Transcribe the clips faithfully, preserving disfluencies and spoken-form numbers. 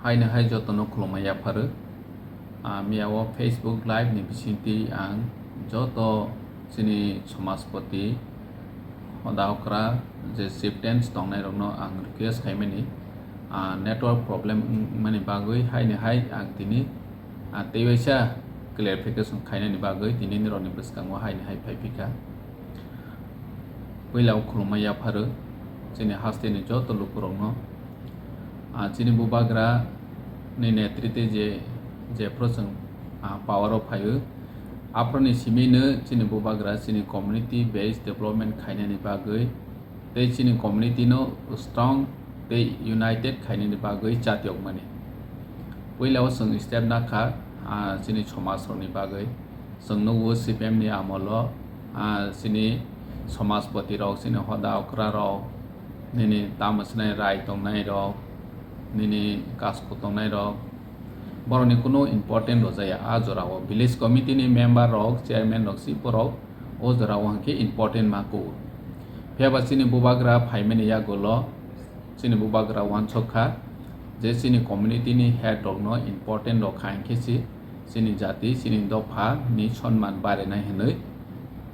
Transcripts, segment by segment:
Haino hai jotono khulumma yapharo. Ah, miyao Facebook Live ni bisingtwi ang joto chini somajpoti, hoda okra je chieftains tongnairokno ang request khaimani, ah, network problem wngmani bagwi haino hai ang tini, ah, teiwaisa clarification khainani bagwi tini nirokni bwskango haino hai phaiphikha. Puila o khulumma yapharo chini hasteni joto lukurokno. Ah, chini bubagra ni netrite je, jephru chwng, ah, power o phaio, aphuruni simino chini bubagra chini community based development khainani bagwi tei chini community no strong tei united khainani bagwi chatiokmani. Puila o chwng step nakha, ah, chini somaj rokni bagwi. Chwng nukgo C P M ni amolo, ah, chini somajpoti rok, chini hoda okra rok, nini tamo swnai rai tongnai rok, nini kasku tongnai rok, borokni kunu important rwjaya. A jorao village committee ni member rok, chairman rok, si borok o jorao hwnkhe important ma kugo. Phiyaba chini bubagra phaimani yagulo, chini bubagra uansuk kha je chini community ni head rokno important rok kha hinkhe se chini jati, chini dopha ni sonman barinai hinwi,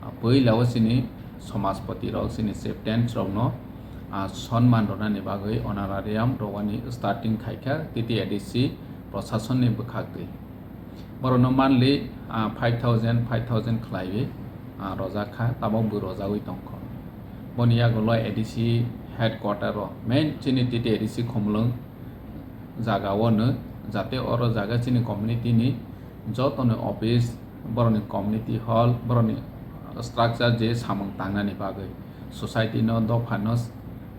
ah, puila o chini somajpoti rok, chini chieftains rokno, ah, sonman rwnani bagwi honorarium rwani starting khaikha T T A D C prosasonni bwkhaktwi. Borokno monthly, ah, five thousand, five thousand khlaiwi, ah, rojak kha, tabok bo rojagwi tongkha. Boni yagulo A D C headquarter o, main chini T T A D C Khumulwng jaga o no, jate oro jaga chini community ni joto ni office, borokni community hall, borokni structure je samung tangnani bagwi, society no, dopha no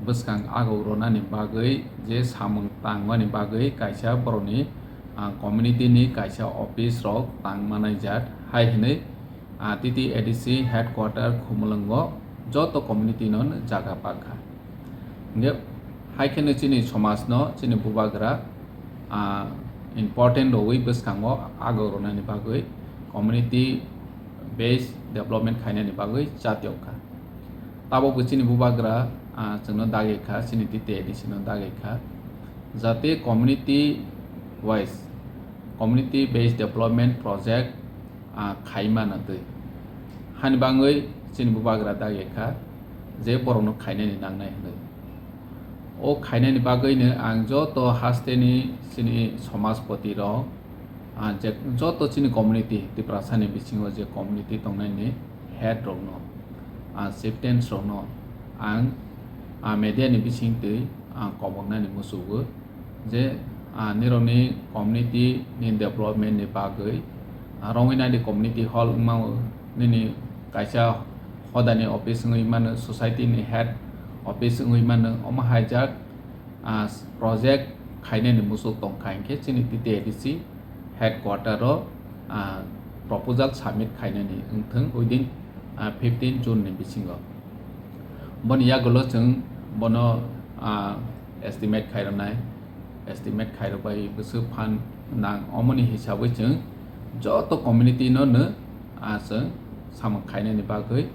bwskang agok rwnani bagwi je samung tangmani bagwi kaisa borokni, ah, community ni kaisa office rok tang manai jat hai hinwi, ah, T T A D C headquarter Khumulwngo joto community no jaga pakha. Hingke hai kheno chini somaj no chini bubagra, ah, important rwui bwskango agok rwnani bagwi community based development khainani bagwi chatiokha. Tabok bo chini bubagra, ah, chwngno dagi kha, chini T T A D C no dagi kha, jate community wise, community based development project, ah, khaima na twi. Hani bangwi chini bubagra dagi kha je borokno khainani nangnai hinwi. O khainani bagwino ang joto hasteni chini somajpoti rok, ah, je joto chini community, Tiprasani bisingo je community tongnaini head rokno, ah, chieftains rokno ang, ah, media ni bisingtwi ang koboknani muchugo je, ah, nirokni community ni development ni bagwi, ah, Rongwinadi community hall wngmao, nini kaisa hodani office wngwi mano, society ni head office wngwi mano, omo haijak, ah, project khainani muchuk tongkha hinkhe chini T T A D C headquarter o, ah, proposal submit khainani wngthung within, ah, fifteen June ni bisingo. Boni yagulo chwng bono, ah, estimate khairoknai, estimate khairokbai bwswk phan nang, omoni hisabwi chwng joto community no no, ah, chwng samung khainani bagwi,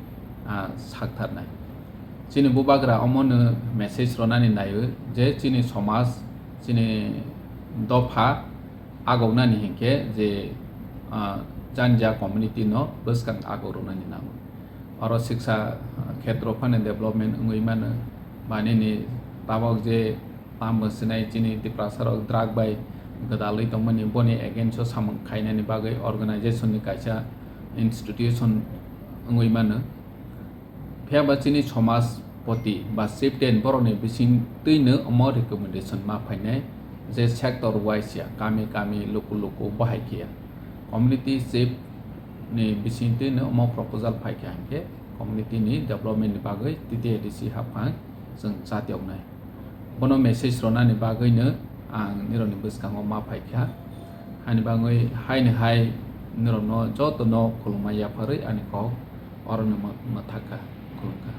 ah, saktharnai. Chini bubagra omono message rwnani naio je chini somaj, chini dopha agoknani hinkhe je, ah, janija community no bwskang agok rwnani nango. Oro siksa, ah, khetro phano development wngwi mano, ba nini tabok je tamo sinai chini Tiprasa rok drug bai gwdalwi tongmani, boni against o samung khainani bagwi organization ni kaisa institution wngwi mano. Phiya ba chini somaj poti ba chieftain borokni bisingtwino omo recommendation ma phainai je sector wise ya, kami kami, luku luku bahai khe ya. Community chief ni bisingtwino omo proposal phaikha hinkhe community ni development ni bagwi T T A D C haphang chwng chatioknai. Bono message rwnani bagwino ang nirokni bwskango ma phaikha. Hani bagwi haino hai nirokno jotono khulumma yapharwi ani kok orono mw-, mwthakha, khulumkha.